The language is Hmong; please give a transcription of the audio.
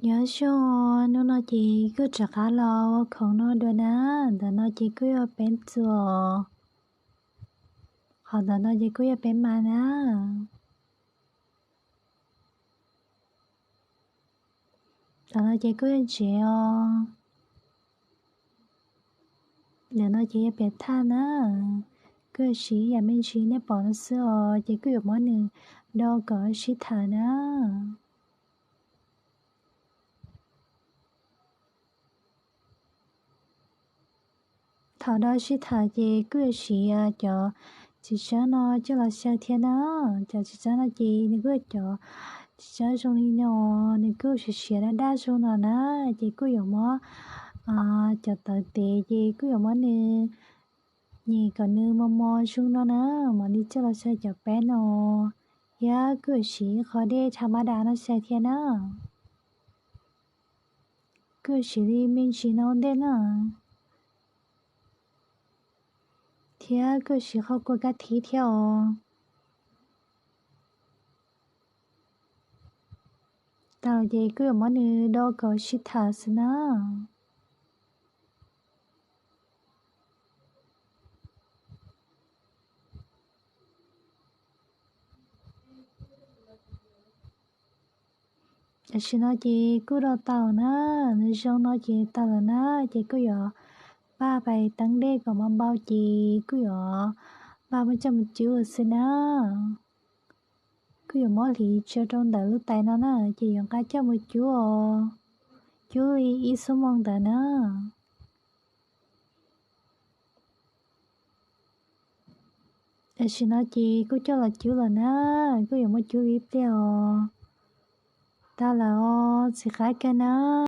Nyob zoo, hnub no ces kuj rov qab los ua khoom no dua na. Ntawm no ces kuj yog peb txuas, qhov ntawm no ces kuj yog peb mas na. Ntawm no ces kuj yog ntsev os. Ntawm no ces yog piam thaj na. Kuj yuav siv ib yam me ntsis nej pom no xwb os, ces kuj yuav muab nws do kom sib tham na. Thaum do sib tham ces kuj yuav siv cov txiv tsawb no coj los xyaw thiab na. Cov txiv tsawb no ces nws kuj yog cov txiv tsawb zoo li no, nws kuj siav siav daj daj zoo no na. Ces kuj yuav muab cov tawv tev ces kuj yuav muab nws nyem kom nws mos mos zoo no na, mam li coj los xyaw cov peb no. Thiab kuj yuav siv qhov dej tha mab dav no xyaw thiab na. Kuj yuav siv li me ntsis no ua ntej na. Thiab kuj yuav siv qhov kua kab thib thiab os. Tau ces kuj yuav muab nws do kom sib tham xwb na. Tam sim no ces kuj do tau na, nws zoo no ces tau lawm na, ces kuj yuav npaj pais teeb dej kom npau npau ces kuj yuav npaj muab coj mus cub xwb na. Kuj yuav muab hliv tsua rau ntawm lub tais no na, ces yuav nqa coj mus cub os, cub li ib xuab moos ntawd na. Tam sim no ces kuj coj los cub lawm na, kuj yuav muab cub ib pliag os. Tau lawm os, txiv qab kawg na.